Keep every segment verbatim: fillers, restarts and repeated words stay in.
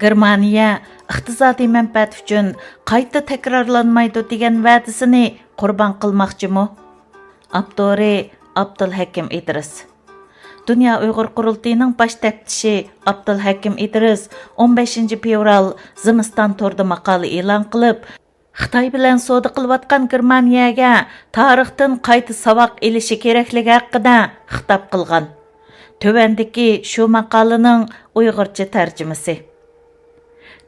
گېرمانىيە ئىقتىسادىي مەنپەئەت ئۈچۈن قايتا تەكرارلانمايدۇ دېگەن ۋەدىسىنى قۇربان قىلماقچىمۇ؟ ئاپتورى: ئابدۇلھەكىم ئىدرىس. دۇنيا ئۇيغۇر قۇرۇلتىيىنىڭ باش تەپتىشى ئابدۇلھەكىم ئىدرىس ئون بەشىنچى فېۋرال زىمىستان تورىدا ماقالە ئېلان قىلىپ، خىتاي بىلەن سودا قىلىۋاتقان گېرمانىيەگە تارىختىن قايتا ساۋاق ئېلىشى كېرەكلىكى ھەققىدە خىتاب قىلغان. تۆۋەندىكى شۇ ماقالىنىڭ ئۇيغۇرچە تەرجىمىسى.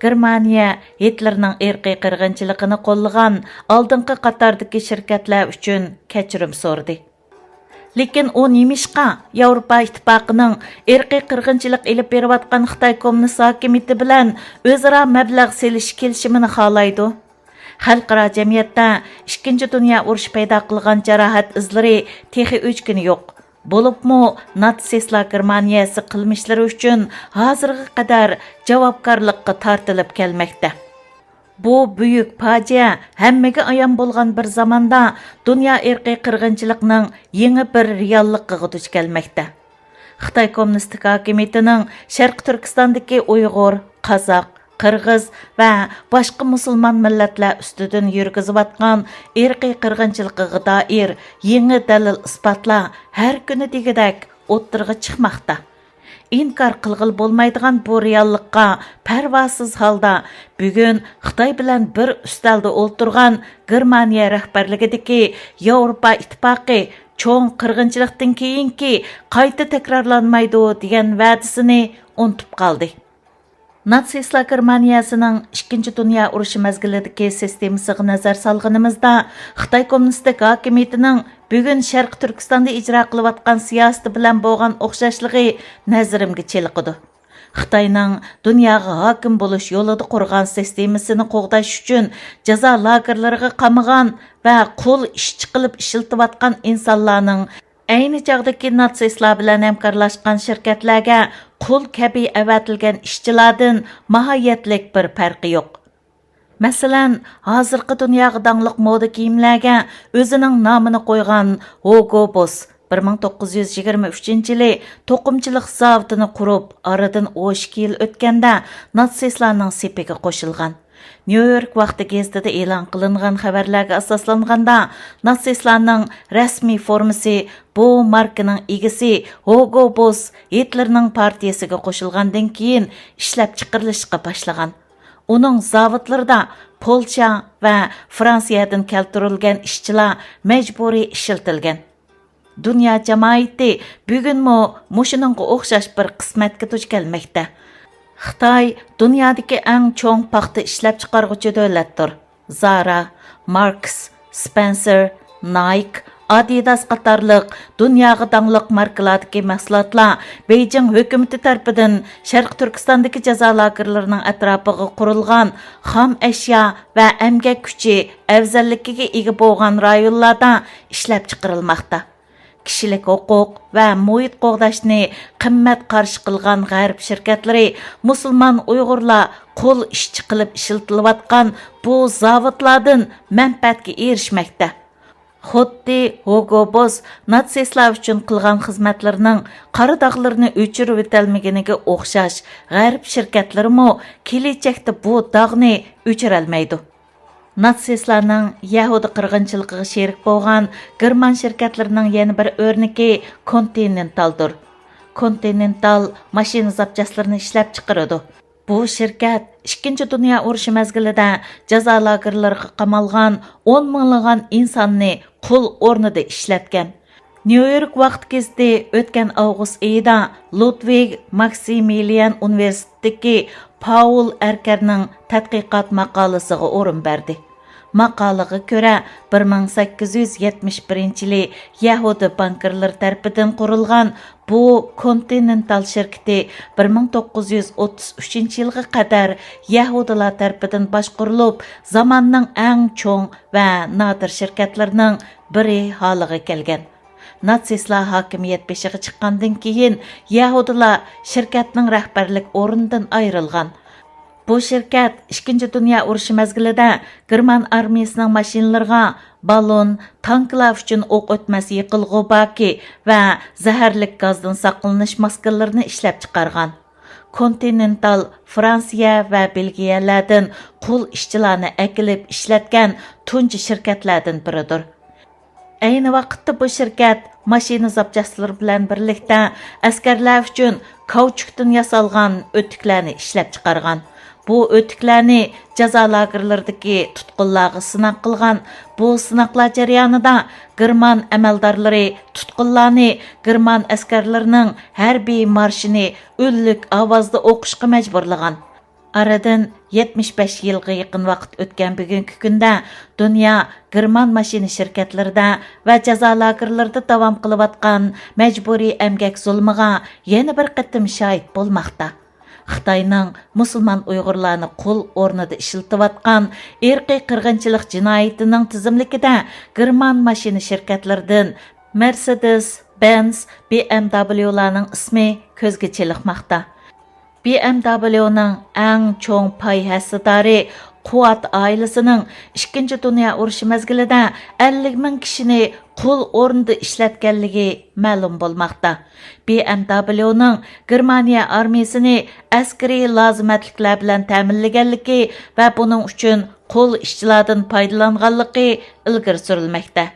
گېرمانىيە گىتلېرنىڭ ئىرقىي قىرغىنچىلىقىنى قوللىغان ئالدىنقى قاتاردىكى شىركەتلەر ئۈچۈن كەچۈرۈم سورىدى. لېكىن ئۇ نېمىشقا ياۋروپا ئىتتىپاقىنىڭ ئىرقىي قىرغىنچىلىق ئېلىپ بېرىۋاتقان خىتاي كوممۇنىست ھاكىمىيىتى بىلەن ئۆزئارا مەبلەغ سېلىش كېلىشىمىنى خالايدۇ؟ خەلقئارا جەمئىيەتتە ئىككىنچى دۇنيا ئۇرۇشى پەيدا قىلغان جاراھەت ئىزلىرى تېخى ئۆچكىنى يوق. بولۇپمۇ ناتسىستلار گېرمانىيەسى قىلمىشلىرى ئۈچۈن ھازىرغا قەدەر جاۋابكارلىققا تارتىلىپ كەلمەكتە. بۇ بۈيۈك پاجىئە ھەممىگە ئايان بولغان بىر زاماندا دۇنيا ئىرقىي قىرغىنچىلىقنىڭ يېڭى بىر رېئاللىقىغا دۇچ كەلمەكتە. خىتاي كوممۇنىستىك ھاكىمىيىتىنىڭ شەرقىي تۈركىستاندىكى ئۇيغۇر، قازاق، قىرغىز ۋە باشقا مۇسۇلمان مىللەتلەر ئۈستىدىن يۈرگۈزۈۋاتقان ئىرقىي قىرغىنچىلىقىغا دائىر يېڭى دەلىل-ئىسپاتلار ھەر كۈنى دېگۈدەك ئوتتۇرىغا چىقماقتا. ئىنكار قىلغىلى بولمايدىغان بۇ رېئاللىققا پەرۋاسىز ھالدا بۈگۈن خىتاي بىلەن بىر ئۈستەلدە ئولتۇرغان گېرمانىيە رەھبەرلىكىدىكى ياۋروپا ئىتتىپاقى چوڭ قىرغىنچىلىقتىن كېيىنكى قايتا تەكرارلانمايدۇ دېگەن ۋەدىسىنى ئۇنتۇپ قالدى. ناتسىستلار گېرمانىيەسىنىڭ ئىككىنچى دۇنيا ئۇرۇشى مەزگىلىدىكى سىستېمىسىغا نەزەر سالغىنىمىزدا، خىتاي كوممۇنىستىك ھاكىمىيىتىنىڭ بۈگۈن شەرقىي تۈركىستاندا ئىجرا قىلىۋاتقان سىياسىتى بىلەن بولغان ئوخشاشلىقى نەزىرىمگە چېلىقىدۇ. خىتاينىڭ دۇنياغا ھاكىم بولۇش يولىدا قۇرغان سىستېمىسىنى قوغداش ئۈچۈن جازا لاگېرلىرىغا قامىغان ۋە قۇل ئىشچى قىلىپ ئىشلىتىۋاتقان ئىنسانلارنىڭ ئەينى چاغدىكى ناتسىستلار بىلەن ھەمكارلاشقان شىركەتلەرگە قۇل كەبى ئەۋەتىلگەن ئىشچىلاردىن ماھىيەتلىك بىر پەرقى يوق. مەسىلەن، ھازىرقى دۇنياغا داڭلىق مودا كىيىملەرگە ئۆزىنىڭ نامىنى قويغان ھوگو بوس بىر مىڭ توققۇز يۈز يىگىرمە ئۈچىنچى يىلى توقۇمىچىلىق زاۋۇتىنى قۇرۇپ، ئارىدىن ئون ئىككى يىل ئۆتكەندە ناتسىستلارنىڭ سېپىگە قوشۇلغان. نيۇ يورك ۋاقتى گېزىتىدە ئېلان قىلىنغان خەۋەرلەرگە ئاساسلانغاندا، ناتسىستلارنىڭ رەسمىي فورمىسى بۇ ماركىنىڭ ئىگىسى ھوگو بوس گىتلېرنىڭ پارتىيىسىگە قوشۇلغاندىن كېيىن ئىشلەپچىقىرىلىشقا باشلىغان. ئۇنىڭ زاۋۇتلىرىدا پولشا ۋە فرانسىيەدىن كەلتۈرۈلگەن ئىشچىلار مەجبۇرىي ئىشلىتىلگەن. دۇنيا جامائىتى بۈگۈنمۇ مۇشۇنىڭغا ئوخشاش بىر قىسمەتكە دۇچ كەلمەكتە. خىتاي دۇنيادىكى ئەڭ چوڭ پاختا ئىشلەپچىقارغۇچى دۆلەتتۇر. زارا، ماركس، سپەنسېر، نايك، ئادىداس قاتارلىق دۇنياغا داڭلىق ماركىلاردىكى مەھسۇلاتلار بېيجىڭ ھۆكۈمىتى تەرىپىدىن شەرقىي تۈركىستاندىكى جازا لاگېرلىرىنىڭ ئەتراپىغا قۇرۇلغان خام ئەشيا ۋە ئەمگەك كۈچى ئەۋزەللىكىگە ئىگە بولغان رايونلاردا ئىشلەپچىقىرىلماقتا. كىشىلىك ھوقۇق ۋە مۇھىت قوغداشنى قىممەت قارشى قىلغان غەرب شىركەتلىرى مۇسۇلمان ئۇيغۇرلار قۇل ئىشچى قىلىپ ئىشلىتىلىۋاتقان بۇ زاۋۇتلاردىن مەنپەئەتكە ئېرىشمەكتە. خۇددى ھوگو بوس ناتسىستلار ئۈچۈن قىلغان خىزمەتلىرىنىڭ قارا داغلىرىنى ئۆچۈرۈۋېتەلمىگىنىگە ئوخشاش، غەرب شىركەتلىرىمۇ كېلىچەكتە بۇ داغنى ئۆچۈرەلمەيدۇ. ناتسىستلارنىڭ يەھۇدىي قىرغىنچىلىقىغا شېرىك بولغان گېرمان شىركەتلىرىنىڭ يەنە بىر ئۆرنىكى كونتىنېنتالدۇر. كونتىنېنتال ماشىنا زاپچاسلىرىنى ئىشلەپچىقىرىدۇ. بۇ شىركەت ئىككىنچى دۇنيا ئۇرۇشى مەزگىلىدە جازا لاگېرلىرىغا قامالغان ئون مىڭلىغان ئىنساننى قۇل ئورنىدا ئىشلەتكەن. نيۇ يورك ۋاقتى گېزىتى ئۆتكەن ئاۋغۇست ئېيىدا لۇدۋىگ ماكسىمىليان ئۇنىۋېرسىتېتىدىكى پاۋل ئەركەرنىڭ تەتقىقات ماقالىسىغا ئورۇن بەردى. ماقالىغا كۆرە، بىر مىڭ سەككىز يۈز يەتمىش بىرىنچى يىلى يەھۇدىي بانكىرلىرى تەرىپىدىن قۇرۇلغان بۇ كونتىنېنتال شىركىتى بىر مىڭ توققۇز يۈز ئوتتۇز ئۈچىنچى يىلغا قەدەر يەھۇدىيلار تەرىپىدىن باشقۇرۇلۇپ، زاماننىڭ ئەڭ چوڭ ۋە نادىر شىركەتلىرىنىڭ بىرى ھالىغا كەلگەن. ناتسىستلار ھاكىمىيەت بېشىغا چىققاندىن كېيىن، يەھۇدىيلار شىركەتنىڭ رەھبەرلىك ئورنىدىن ئايرىلغان. بۇ شىركەت ئىككىنچى دۇنيا ئۇرۇشى مەزگىلىدە گېرمان ئارمىيىسىنىڭ ماشىنىلىرىغا بالون، تانكىلار ئۈچۈن ئوق ئۆتمەس يېقىلغۇ باكى ۋە زەھەرلىك گازدىن ساقلىنىش ماسكىلىرىنى ئىشلەپچىقارغان. كونتىنېنتال فرانسىيە ۋە بېلگىيەلەردىن قۇل ئىشچىلارنى ئەكېلىپ ئىشلەتكەن تۇنجى شىركەتلەردىن بىرىدۇر. ئەينى ۋاقىتتا بۇ شىركەت ماشىنا زاپچاسلىرى بىلەن بىرلىكتە ئەسكەرلەر ئۈچۈن كاۋچۇكتىن ياسالغان ئۆتۈكلەرنى ئىشلەپچىقارغان. بۇ ئۆتۈكلەرنى جازا لاگېرلىرىدىكى تۇتقۇنلارغا سىناق قىلغان. بۇ سىناقلار جەريانىدا گېرمان ئەمەلدارلىرى تۇتقۇنلارنى گېرمان ئەسكەرلىرىنىڭ ھەربىي مارشىنى ئۈنلۈك ئاۋازدا ئوقۇشقا مەجبۇرلىغان. ئارىدىن يەتمىش بەش يىلغا يېقىن ۋاقىت ئۆتكەن بۈگۈنكى كۈندە دۇنيا گېرمان ماشىنا شىركەتلىرىدە ۋە جازا لاگېرلىرىدا داۋام قىلىۋاتقان مەجبۇرىي ئەمگەك زۇلمىغا يەنە بىر قېتىم شاھىت بولماقتا. خىتاينىڭ مۇسۇلمان ئۇيغۇرلارنى قۇل ئورنىدا ئىشلىتىۋاتقان ئىرقىي قىرغىنچىلىق جىنايىتىنىڭ تىزىملىكىدە گېرمان ماشىنا شىركەتلىرىدىن مېرسېدېس، بېنز، بى ئېم دابليۇلارنىڭ ئىسمى كۆزگە چېلىقماقتا. بى ئېم دابليۇنىڭ ئەڭ چوڭ پاي ھەسسىدارى قۇۋات ئائىلىسىنىڭ ئىككىنچى دۇنيا ئۇرۇشى مەزگىلىدە ئەللىك مىڭ كىشىنى قۇل ئورنىدا ئىشلەتكەنلىكى مەلۇم بولماقتا. بى ئېم دابليۇنىڭ گېرمانىيە ئارمىيىسىنى ئەسكىرىي لازىمەتلىكلەر بىلەن تەمىنلىگەنلىكى ۋە بۇنىڭ ئۈچۈن قۇل ئىشچىلاردىن پايدىلانغانلىقى ئىلگىرى سۈرۈلمەكتە.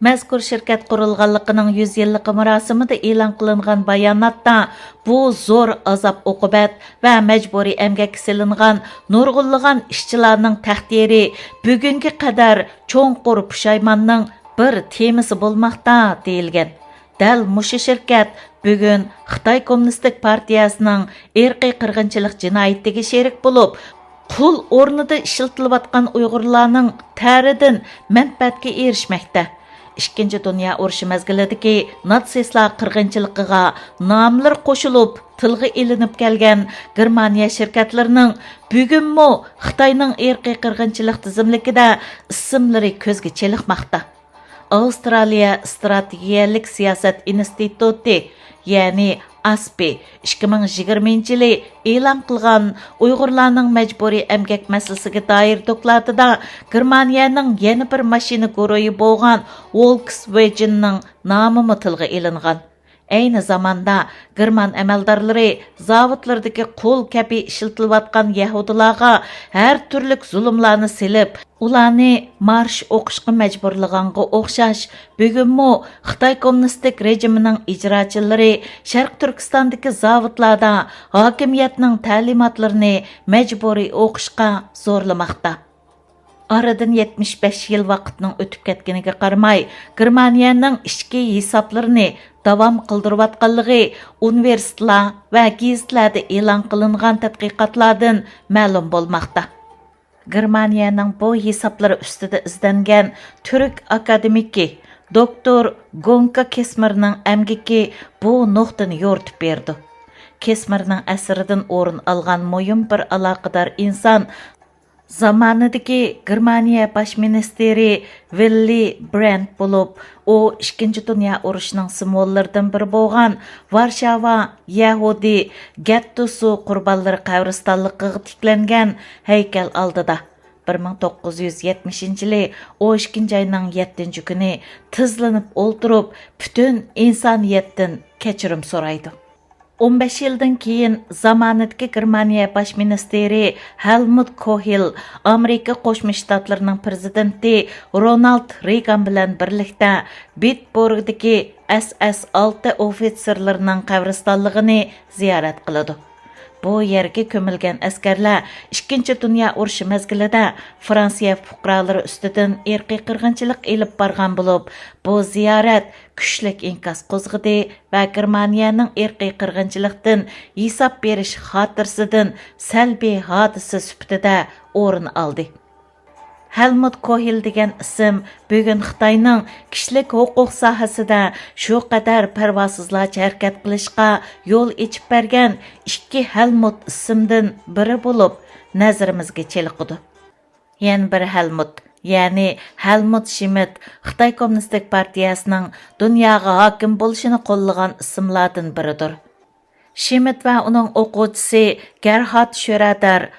مەزكۇر شىركەت قۇرۇلغانلىقىنىڭ يۈز يىللىقى مۇراسىمىدا ئېلان قىلىنغان باياناتتا، بۇ زور ئازاب-ئوقۇبەت ۋە مەجبۇرىي ئەمگەككە سېلىنغان نۇرغۇنلىغان ئىشچىلارنىڭ تەقدىرى بۈگۈنگە قەدەر چوڭقۇر پۇشايماننىڭ بىر تېمىسى بولماقتا، دېيىلگەن. دەل مۇشۇ شىركەت بۈگۈن خىتاي كوممۇنىستىك پارتىيەسىنىڭ ئىرقىي قىرغىنچىلىق جىنايىتىگە شېرىك بولۇپ، قۇل ئورنىدا ئىشلىتىلىۋاتقان ئۇيغۇرلارنىڭ تەرىدىن مەنپەئەتكە ئېرىشمەكتە. ئىككىنچى دۇنيا ئۇرۇشى مەزگىلىدىكى ناتسىستلار قىرغىنچىلىقىغا ناملىرى قوشۇلۇپ تىلغا ئېلىنىپ كەلگەن گېرمانىيە شىركەتلىرىنىڭ بۈگۈنمۇ خىتاينىڭ ئىرقىي قىرغىنچىلىق تىزىملىكىدە ئىسىملىرى كۆزگە چېلىقماقتا. ئاۋسترالىيە ئىستراتېگىيەلىك سىياسەت ئىنستىتۇتى، يەنى ئاسپى، ئىككى مىڭ يىگىرمىنچى يىلى ئېلان قىلغان ئۇيغۇرلارنىڭ مەجبۇرىي ئەمگەك مەسىلىسىگە دائىر دوكلاتىدا گېرمانىيەنىڭ يەنە بىر ماشىنا گۇرۇھى بولغان ۋولكسۋېجېننىڭ نامىمۇ تىلغا ئېلىنغان. ئەينى زاماندا گېرمان ئەمەلدارلىرى زاۋۇتلىرىدىكى قۇل كەبى ئىشلىتىلىۋاتقان يەھۇدىيلارغا ھەر تۈرلۈك زۇلۇملارنى سېلىپ، ئۇلارنى مارش ئوقۇشقا مەجبۇرلىغانغا ئوخشاش، بۈگۈنمۇ خىتاي كوممۇنىستىك رېجىمىنىڭ ئىجراچىلىرى شەرقىي تۈركىستاندىكى زاۋۇتلاردا ھاكىمىيەتنىڭ تەلىماتلىرىنى مەجبۇرىي ئوقۇشقا زورلىماقتا. ئارىدىن يەتمىش بەش يىل ۋاقىتنىڭ ئۆتۈپ كەتكىنىگە قارىماي، گېرمانىيەنىڭ ئىچكى ھېسابلىرىنى داۋام قىلدۇرۇۋاتقانلىقى ئۇنىۋېرسىتېتلار ۋە گېزىتلەردە ئېلان قىلىنغان تەتقىقاتلاردىن مەلۇم بولماقتا. گېرمانىيەنىڭ بۇ ھېسابلىرى ئۈستىدە ئىزدەنگەن تۈرك ئاكادېمىكى دوكتور گونكا كېسمېرنىڭ ئەمگىكى بۇ نۇقتىنى يورۇتۇپ بېرىدۇ. كېسمېرنىڭ ئەسىرىدىن ئورۇن ئالغان مۇھىم بىر ئالاقىدار ئىنسان زامانىدىكى گېرمانىيە باش مىنىستىرى ۋىللى برەنت بولۇپ، ئۇ ئىككىنچى دۇنيا ئۇرۇشىنىڭ سىمۋوللىرىدىن بىرى بولغان ۋارشاۋا يەھۇدىي گەتتۇسى قۇربانلىرى قەبرىستانلىقىغا تىكلەنگەن ھەيكەل ئالدىدا بىر مىڭ توققۇز يۈز يەتمىشىنچى يىلى ئون ئىككىنچى ئاينىڭ يەتتىنچى كۈنى تىزلىنىپ ئولتۇرۇپ، پۈتۈن ئىنسانىيەتتىن كەچۈرۈم سورايدۇ. ئون بەش يىلدىن كېيىن زامانىدىكى گېرمانىيە باش مىنىستىرى ھېلمۇت كوھل ئامېرىكا قوشما شتاتلىرىنىڭ پىرېزىدېنتى رونالد رېيگان بىلەن بىرلىكتە بىتبورگدىكى ئەس ئەس ئالتە ئوفىتسېرلىرىنىڭ قەبرىستانلىقىنى زىيارەت قىلىدۇ. بۇ يەرگە كۆمۈلگەن ئەسكەرلەر ئىككىنچى دۇنيا ئۇرۇشى مەزگىلىدە فرانسىيە پۇقرالىرى ئۈستىدىن ئىرقىي قىرغىنچىلىق ئېلىپ بارغان بولۇپ، بۇ زىيارەت كۈچلۈك ئىنكاس قوزغىدى ۋە گېرمانىيەنىڭ ئىرقىي قىرغىنچىلىقتىن ھېساب بېرىش خاتىرىسىدىن سەلبىي ھادىسە سۈپىتىدە ئورۇن ئالدى. ھېلمۇت كوھل دېگەن ئىسىم بۈگۈن خىتاينىڭ كىشىلىك ھوقۇق ساھەسىدە شۇ قەدەر پەرۋاسىزلارچە ھەرىكەت قىلىشقا يول ئېچىپ بەرگەن ئىككى ھېلمۇت ئىسىمدىن بىرى بولۇپ نەزىرىمىزگە چېلىقىدۇ. يەنە بىر ھېلمۇت، يەنى ھېلمۇت شىمىت خىتاي كوممۇنىستىك پارتىيەسىنىڭ دۇنياغا ھاكىم بولۇشىنى قوللىغان ئىسىملاردىن بىرىدۇر. شىمىت ۋە ئۇنىڭ ئوقۇغۇچىسى گېرھارد شۆرەدەر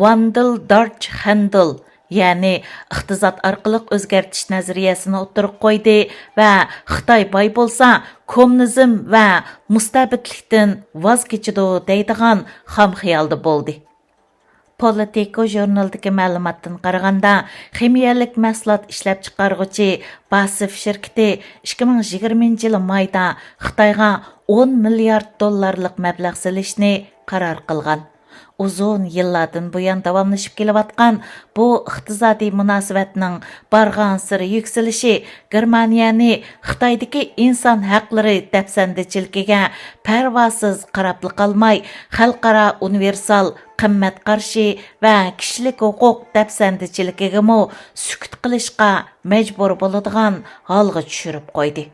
ۋاندېل دارچ خەندېل يەنى ئىقتىساد ئارقىلىق ئۆزگەرتىش نەزەرىيەسىنى ئوتتۇرىغا قويدى ۋە خىتاي باي بولسا، كوممۇنىزم ۋە مۇستەبىتلىكتىن ۋاز كېچىدۇ دەيدىغان خام خىيالدا بولدى. پولىتىكو ژۇرنىلىدىكى مەلۇماتتىن قارىغاندا، خىمىيەلىك مەھسۇلات ئىشلەپچىقارغۇچى باسېف شىركىتى ئىككى مىڭ يىگىرمىنچى يىلى مايدا خىتايغا ئون مىليارد دوللارلىق مەبلەغ سېلىشنى قارار قىلغان. ئۇزۇن يىللاردىن بۇيان داۋاملىشىپ كېلىۋاتقان بۇ ئىقتىسادىي مۇناسىۋەتنىڭ بارغانسېرى يۈكسىلىشى گېرمانىيەنى خىتايدىكى ئىنسان ھەقلىرى دەپسەندىچىلىكىگە پەرۋاسىز قاراپلا قالماي، خەلقئارا ئۇنىۋېرسال قىممەت قارىشى ۋە كىشىلىك ھوقۇق دەپسەندىچىلىكىگىمۇ سۈكۈت قىلىشقا مەجبۇر بولىدىغان ھالغا چۈشۈرۈپ قويدى.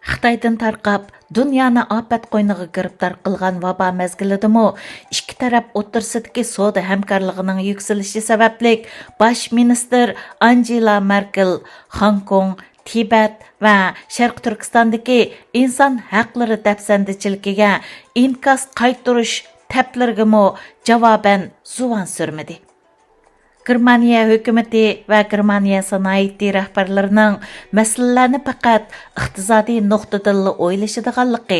خىتايدىن تارقاپ، دۇنيانى ئاپەت قوينىغا گىرىپتار قىلغان ۋابا مەزگىلىدىمۇ ئىككى تەرەپ ئوتتۇرىسىدىكى سودا ھەمكارلىقىنىڭ يۈكسىلىشى سەۋەبلىك، باش مىنىستىر ئانجېلا مېركېل خوڭكوڭ، تىبەت ۋە شەرقىي تۈركىستاندىكى ئىنسان ھەقلىرى دەپسەندىچىلىكىگە ئىنكاس قايتۇرۇش تەپلىرىگىمۇ جاۋابەن زۇۋان سۈرمىدى. گېرمانىيە ھۆكۈمىتى ۋە گېرمانىيە سانائىتى رەھبەرلىرىنىڭ مەسىلىلەرنى پەقەت ئىقتىسادىي نۇقتىدىنلا ئويلىشىدىغانلىقى،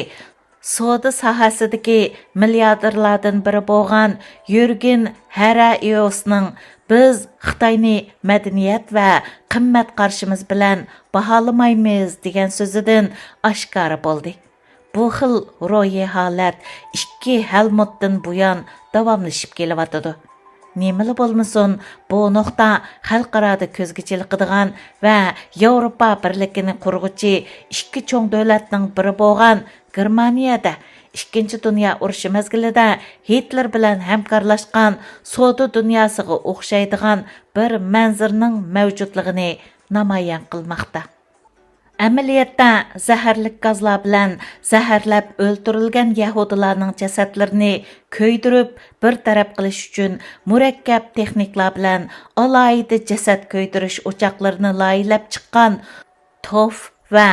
سودا ساھەسىدىكى مىلياردېرلاردىن بىرى بولغان يۈرگېن ھەرەئىيوسنىڭ، «بىز خىتاينى مەدەنىيەت ۋە قىممەت قارىشىمىز بىلەن باھالىمايمىز» دېگەن سۆزىدىن ئاشكارا بولدى. بۇ خىل روھىي ھالەت ئىككى ھەلمۇتتىن بۇيان داۋاملىشىپ كېلىۋاتىدۇ. نېمىلا بولمىسۇن، بۇ نۇقتا خەلقئارادا كۆزگە چېلىقىدىغان ۋە ياۋروپا بىرلىكىنى قۇرغۇچى ئىككى چوڭ دۆلەتنىڭ بىرى بولغان گېرمانىيەدە ئىككىنچى دۇنيا ئۇرۇشى مەزگىلىدە گىتلېر بىلەن ھەمكارلاشقان سودا دۇنياسىغا ئوخشايدىغان بىر مەنزىرىنىڭ مەۋجۇتلۇقىنى نامايان قىلماقتا. ئەمەلىيەتتە، زەھەرلىك گازلار بىلەن زەھەرلەپ ئۆلتۈرۈلگەن يەھۇدىيلارنىڭ جەسەتلىرىنى كۆيدۈرۈپ بىر تەرەپ قىلىش ئۈچۈن مۇرەككەپ تېخنىكىلار بىلەن ئالاھىدە جەسەت كۆيدۈرۈش ئوچاقلىرىنى لايىھەلەپ چىققان توف ۋە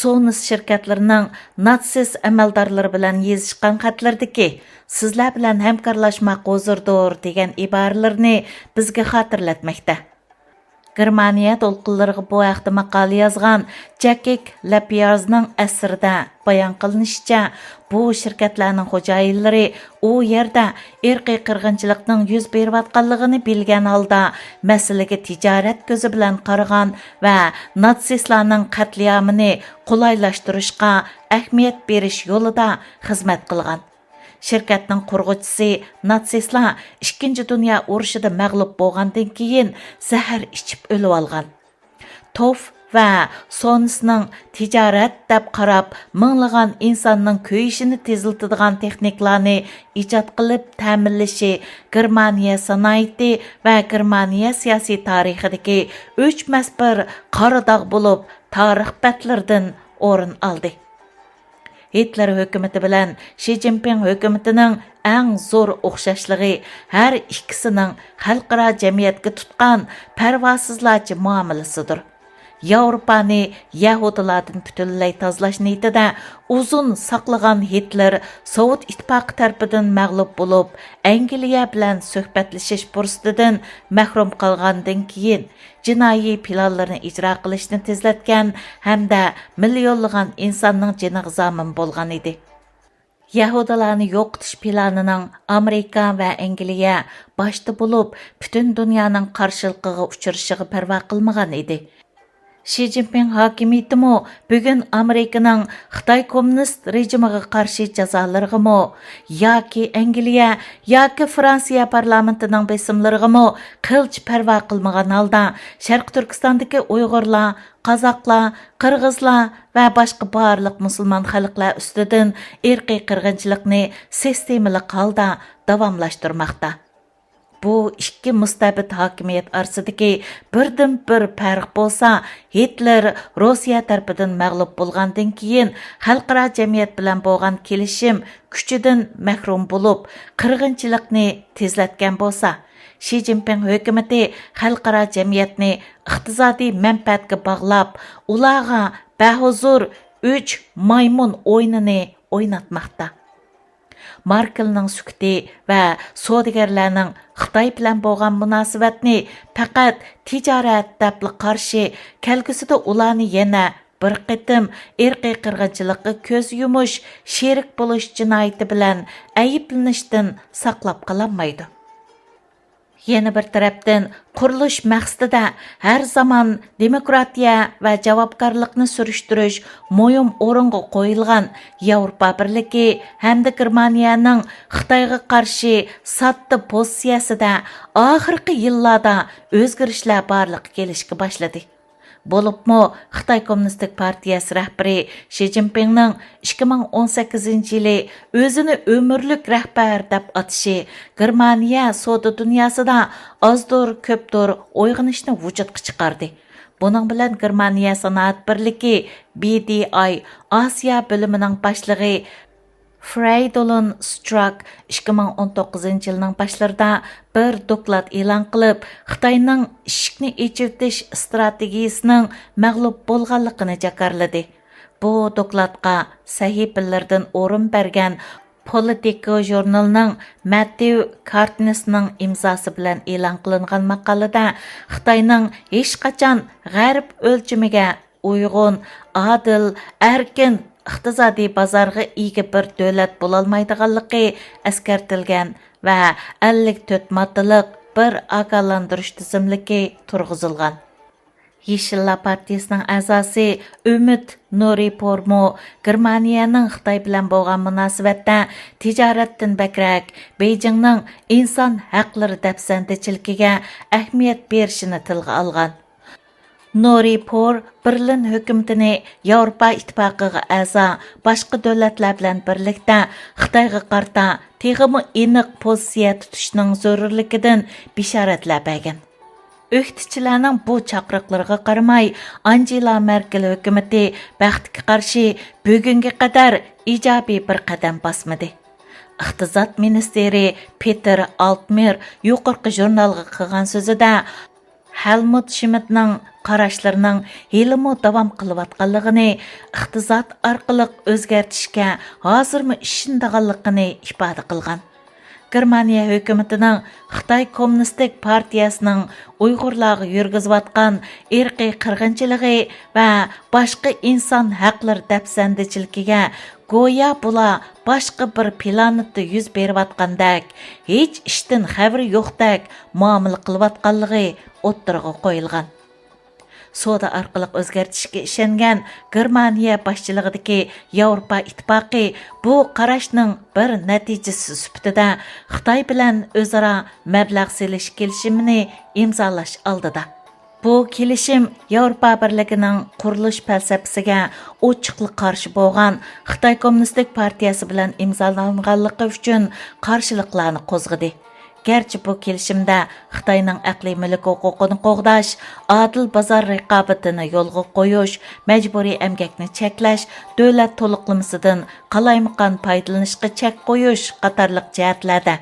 سونس شىركەتلىرىنىڭ ناتسىست ئەمەلدارلىرى بىلەن يېزىشقان خەتلىرىدىكى «سىزلەر بىلەن ھەمكارلاشماق ھۇزۇردۇر» دېگەن ئىبارىلىرىنى بىزگە خاتىرىلەتمەكتە. گېرمانىيە دولقۇنلىرىغا بۇ ھەقتە ماقالە يازغان جاكك لەپيازنىڭ ئەسىرىدە بايان قىلىنىشىچە، بۇ شىركەتلەرنىڭ خوجايىنلىرى ئۇ يەردە ئىرقىي قىرغىنچىلىقنىڭ يۈز بېرىۋاتقانلىقىنى بىلگەن ھالدا، مەسىلىگە تىجارەت كۆزى بىلەن قارىغان ۋە ناتسىستلارنىڭ قەتلىئامىنى قولايلاشتۇرۇشقا ئەھمىيەت بېرىش يولىدا خىزمەت قىلغان. شىركەتنىڭ قۇرغۇچىسى ناتسىستلار ئىككىنچى دۇنيا ئۇرۇشىدا مەغلۇپ بولغاندىن كېيىن زەھەر ئىچىپ ئۆلۈۋالغان. توف ۋە سونسنىڭ تىجارەت دەپ قاراپ، مىڭلىغان ئىنساننىڭ كۆيۈشىنى تېزلىتىدىغان تېخنىكىلارنى ئىجاد قىلىپ تەمىنلىشى گېرمانىيە سانائىتى ۋە گېرمانىيە سىياسىي تارىخىدىكى ئۆچمەس بىر قارا داغ بولۇپ، تارىخ بەتلىرىدىن ئورۇن ئالدى. گىتلېر ھۆكۈمىتى بىلەن شى جىنپىڭ ھۆكۈمىتىنىڭ ئەڭ زور ئوخشاشلىقى ھەر ئىككىسىنىڭ خەلقئارا جەمئىيەتكە تۇتقان پەرۋاسىزلارچە مۇئامىلىسىدۇر. ياۋروپانى يەھۇدىيلاردىن پۈتۈنلەي تازىلاش نىيىتىدە ئۇزۇن ساقلىغان گىتلېر سوۋېت ئىتتىپاقى تەرىپىدىن مەغلۇپ بولۇپ، ئەنگلىيە بىلەن سۆھبەتلىشىش پۇرسىتىدىن مەھرۇم قالغاندىن كېيىن، جىنايى پىلانلىرىنى ئىجرا قىلىشنى تېزلەتكەن ھەمدە مىليونلىغان ئىنساننىڭ جېنىغا زامىن بولغان ئىدى. يەھۇدىيلارنى يوقىتىش پىلانىنىڭ ئامېرىكا ۋە ئەنگلىيە باشتا بولۇپ، پۈتۈن دۇنيانىڭ قارشىلىقىغا ئۇچرىشىغا پەرۋا قىلمىغان ئىدى. شى جىنپىڭ ھاكىمىيىتىمۇ بۈگۈن ئامېرىكىنىڭ خىتاي كوممۇنىست رېجىمىغا قارشى جازالىرىغىمۇ ياكى ئەنگلىيە ياكى فرانسىيە پارلامېنتىنىڭ بېسىملىرىغىمۇ قىلچە پەرۋا قىلمىغان ھالدا، شەرقىي تۈركىستاندىكى ئۇيغۇرلار، قازاقلار، قىرغىزلار ۋە باشقا بارلىق مۇسۇلمان خەلقلەر ئۈستىدىن ئىرقىي قىرغىنچىلىقنى سىستېمىلىق ھالدا داۋاملاشتۇرماقتا. بۇ ئىككى مۇستەبىت ھاكىمىيەت ئارىسىدىكى بىردىنبىر پەرق بولسا، گىتلېر روسىيە تەرىپىدىن مەغلۇپ بولغاندىن كېيىن، خەلقئارا جەمئىيەت بىلەن بولغان كېلىشىم كۈچىدىن مەھرۇم بولۇپ، قىرغىنچىلىقنى تېزلەتكەن بولسا، شى جىنپىڭ ھۆكۈمىتى خەلقئارا جەمئىيەتنى ئىقتىسادىي مەنپەئەتكە باغلاپ، ئۇلارغا بەھۇزۇر ئۈچ مايمۇن ئويۇنىنى ئويناتماقتا. ماركېلنىڭ سۈكۈتى ۋە سودىگەرلەرنىڭ خىتاي بىلەن بولغان مۇناسىۋەتنى پەقەت تىجارەت دەپلا قارىشى كەلگۈسىدە ئۇلارنى يەنە بىر قېتىم ئىرقىي قىرغىنچىلىققا كۆز يۇمۇش، شېرىك بولۇش جىنايىتى بىلەن ئەيىبلىنىشتىن ساقلاپ قالالمايدۇ. يەنە بىر تەرەپتىن، قۇرۇلۇش مەقسىتىدە ھەر زامان دېموكراتىيە ۋە جاۋابكارلىقنى سۈرۈشتۈرۈش مۇھىم ئورۇنغا قويۇلغان ياۋروپا بىرلىكى ھەمدە گېرمانىيەنىڭ خىتايغا قارشى ساددا پوزىتسىيەسىدە ئاخىرقى يىللاردا ئۆزگىرىشلەر بارلىققا كېلىشكە باشلىدى. بولۇپمۇ خىتاي كوممۇنىستىك پارتىيەسى رەھبىرى شى جىنپىڭنىڭ ئىككى مىڭ ئون سەككىزىنچى يىلى ئۆزىنى ئۆمۈرلۈك رەھبەر دەپ ئاتىشى گېرمانىيە سودا دۇنياسىدا ئازدۇر كۆپتۇر ئويغىنىشنى ۋۇجۇدقا چىقاردى. بۇنىڭ بىلەن گېرمانىيە سانائەت بىرلىكى بى دى ئاي ئاسىيا بۆلۈمىنىڭ باشلىقى فرەيدولىن ستراك ئىككى مىڭ ئون توققۇزىنچى يىلنىڭ باشلىرىدا بىر دوكلات ئېلان قىلىپ، خىتاينىڭ ئىشىكنى ئېچىۋېتىش ئىستراتېگىيىسىنىڭ مەغلۇپ بولغانلىقىنى جاكارلىدى. بۇ دوكلاتقا سەھىپىلىرىدىن ئورۇن بەرگەن پولىتىكو ژۇرنىلىنىڭ مەتتېۋ كارتنېسنىڭ ئىمزاسى بىلەن ئېلان قىلىنغان ماقالىدە خىتاينىڭ ھېچقاچان غەرب ئۆلچىمىگە ئۇيغۇن، ئادىل، ئەركىن ئىقتىسادىي بازارغا ئىگە بىر دۆلەت بولالمايدىغانلىقى ئەسكەرتىلگەن ۋە ئەللىك تۆت ماددىلىق بىر ئاگاھلاندۇرۇش تىزىملىكى تۇرغۇزۇلغان. يېشىللار پارتىيىسىنىڭ ئەزاسى ئۈمىد نۇرى پورمۇ گېرمانىيەنىڭ خىتاي بىلەن بولغان مۇناسىۋەتتە تىجارەتتىن بەكرەك بېيجىڭنىڭ ئىنسان ھەقلىرى دەپسەندىچىلىكىگە ئەھمىيەت بېرىشىنى تىلغا ئالغان. نورى پور بېرلىن ھۆكۈمىتىنى ياۋروپا ئىتتىپاقىغا ئەزا باشقا دۆلەتلەر بىلەن بىرلىكتە خىتايغا قارىتا تېخىمۇ ئېنىق پوزىتسىيە تۇتۇشنىڭ زۆرۈرلۈكىدىن بېشارەتلەر بەرگەن. ئۆكتىچىلەرنىڭ بۇ چاقىرىقلىرىغا قارىماي، ئانجېلا مېركېل ھۆكۈمىتى بەختكە قارشى بۈگۈنگە قەدەر ئىجابىي بىر قەدەم باسمىدى. ئىقتىساد مىنىستىرى پېتېر ئالتمېر يۇقىرىقى ژۇرنالغا قىلغان سۆزىدە، ھەلمۇت شىمىتنىڭ قاراشلىرىنىڭ ھېلىمۇ داۋام قىلىۋاتقانلىقىنى، ئىقتىساد ئارقىلىق ئۆزگەرتىشكە ھازىرمۇ ئىشىنىدىغانلىقىنى ئىپادە قىلغان. گېرمانىيە ھۆكۈمىتىنىڭ خىتاي كوممۇنىستىك پارتىيەسىنىڭ ئۇيغۇرلارغا يۈرگۈزۈۋاتقان ئىرقىي قىرغىنچىلىقى ۋە باشقا ئىنسان ھەقلىرى دەپسەندىچىلىكىگە گويا بۇلار باشقا بىر پلانېتتا يۈز بېرىۋاتقاندەك، ھېچ ئىشتىن خەۋىرى يوقتەك مۇئامىلە قىلىۋاتقانلىقى ئوتتۇرىغا قويۇلغان. سودا ئارقىلىق ئۆزگەرتىشكە ئىشەنگەن گېرمانىيە باشچىلىقىدىكى ياۋروپا ئىتتىپاقى بۇ قاراشنىڭ بىر نەتىجىسى سۈپىتىدە خىتاي بىلەن ئۆزئارا مەبلەغ سېلىش كېلىشىمىنى ئىمزالاش ئالدىدا. بۇ كېلىشىم ياۋروپا بىرلىكىنىڭ قۇرۇلۇش پەلسەپىسىگە ئوچۇقلا قارشى بولغان خىتاي كوممۇنىستىك پارتىيەسى بىلەن ئىمزالانغانلىقى ئۈچۈن قارشىلىقلارنى قوزغىدى. گەرچە بۇ كېلىشىمدە خىتاينىڭ ئەقلىي مۈلۈك ھوقۇقىنى قوغداش، ئادىل بازار رىقابىتىنى يولغا قويۇش، مەجبۇرىي ئەمگەكنى چەكلەش، دۆلەت تولۇقلىمىسىدىن قالايمىقان پايدىلىنىشقا چەك قويۇش قاتارلىق جەھەتلەردە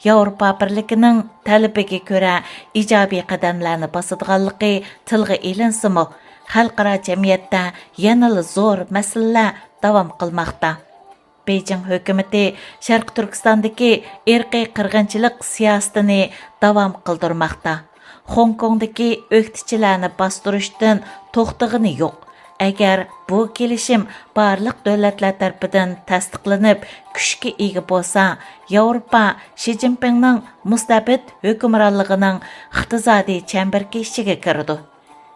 ياۋروپا بىرلىكىنىڭ تەلىپىگە كۆرە ئىجابىي قەدەملەرنى باسىدىغانلىقى تىلغا ئېلىنسىمۇ، خەلقئارا جەمئىيەتتە يەنىلا زور مەسىلىلەر داۋام قىلماقتا. بېيجىڭ ھۆكۈمىتى شەرقىي تۈركىستاندىكى ئىرقىي قىرغىنچىلىق سىياسىتىنى داۋام قىلدۇرماقتا. خوڭكوڭدىكى ئۆكتىچىلەرنى باستۇرۇشتىن توختىغىنى يوق. ئەگەر بۇ كېلىشىم بارلىق دۆلەتلەر تەرىپىدىن تەستىقلىنىپ، كۈچكە ئىگە بولسا، ياۋروپا شى جىنپىڭنىڭ مۇستەبىت ھۆكۈمرانلىقىنىڭ ئىقتىسادىي چەمبىرىكى ئىچىگە كىرىدۇ.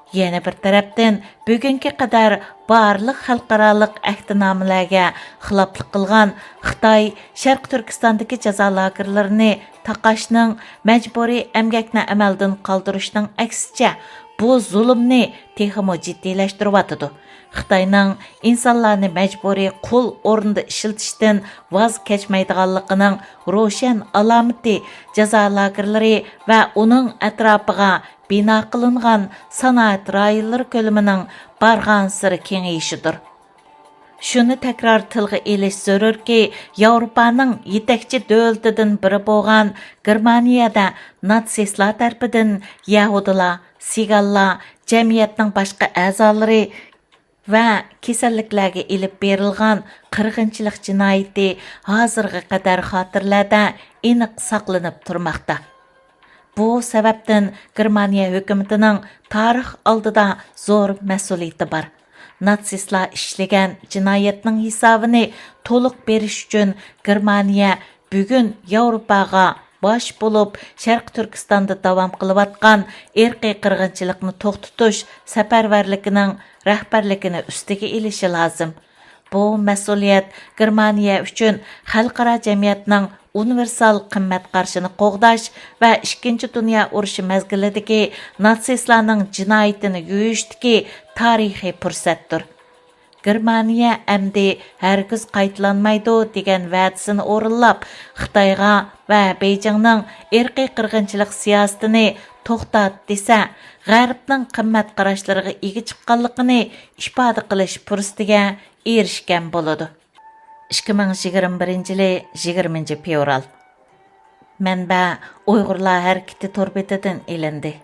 يەنە بىر تەرەپتىن، بۈگۈنگە قەدەر بارلىق خەلقئارالىق ئەھدىنامىلەرگە خىلاپلىق قىلغان خىتاي شەرقىي تۈركىستاندىكى جازا لاگېرلىرىنى تاقاشنىڭ، مەجبۇرىي ئەمگەكنى ئەمەلدىن قالدۇرۇشنىڭ ئەكسىچە، بۇ زۇلۇمنى تېخىمۇ جىددىيلەشتۈرۈۋاتىدۇ. خىتاينىڭ ئىنسانلارنى مەجبۇرىي قۇل ئورنىدا ئىشلىتىشتىن ۋاز كەچمەيدىغانلىقىنىڭ روشەن ئالامىتى جازا لاگېرلىرى ۋە ئۇنىڭ ئەتراپىغا بىنا قىلىنغان سانائەت رايونلىرى كۆلىمىنىڭ بارغانسېرى كېڭىيىشىدۇر. شۇنى تەكرار تىلغا ئېلىش زۆرۈركى، ياۋروپانىڭ يېتەكچى دۆلىتىدىن بىرى بولغان گېرمانىيەدە ناتسىستلار تەرىپىدىن يەھۇدىيلار، سىگانلار، جەمئىيەتنىڭ باشقا ئەزالىرى ۋە كېسەللىكلەرگە ئېلىپ بېرىلغان قىرغىنچىلىق جىنايىتى ھازىرغا قەدەر خاتىرىلەردە ئېنىق ساقلىنىپ تۇرماقتا. بۇ سەۋەبتىن گېرمانىيە ھۆكۈمىتىنىڭ تارىخ ئالدىدا زور مەسئۇلىيىتى بار. ناتسىستلار ئىشلىگەن جىنايەتنىڭ ھېسابىنى تولۇق بېرىش ئۈچۈن گېرمانىيە بۈگۈن ياۋروپاغا باش بولۇپ، شەرقىي تۈركىستاندا داۋام قىلىۋاتقان ئىرقىي قىرغىنچىلىقنى توختىتىش سەپەرۋەرلىكىنىڭ رەھبەرلىكىنى ئۈستىگە ئېلىشى لازىم. بۇ مەسئۇلىيەت گېرمانىيە ئۈچۈن خەلقئارا جەمئىيەتنىڭ ئۇنىۋېرسال قىممەت قارىشىنى قوغداش ۋە ئىككىنچى دۇنيا ئۇرۇشى مەزگىلىدىكى ناتسىستلارنىڭ جىنايىتىنى يۇيۇشتىكى تارىخىي پۇرسەتتۇر. گېرمانىيە ئەمدى ھەرگىز قايتىلانمايدۇ دېگەن ۋەدىسىنى ئورۇنلاپ، خىتايغا ۋە بېيجىڭنىڭ ئىرقىي قىرغىنچىلىق سىياسىتىنى توختات دېسە، غەربنىڭ قىممەت قاراشلىرىغا ئىگە چىققانلىقىنى ئىپادە قىلىش پۇرسىتىگە ئېرىشكەن بولىدۇ. ئىككى مىڭ يىگىرمە بىرىنچى يىلى يىگىرمىنچى فېۋرال. مەنبە: ئۇيغۇرلار ھەرىكىتى تور بېتىدىن ئېلىندى.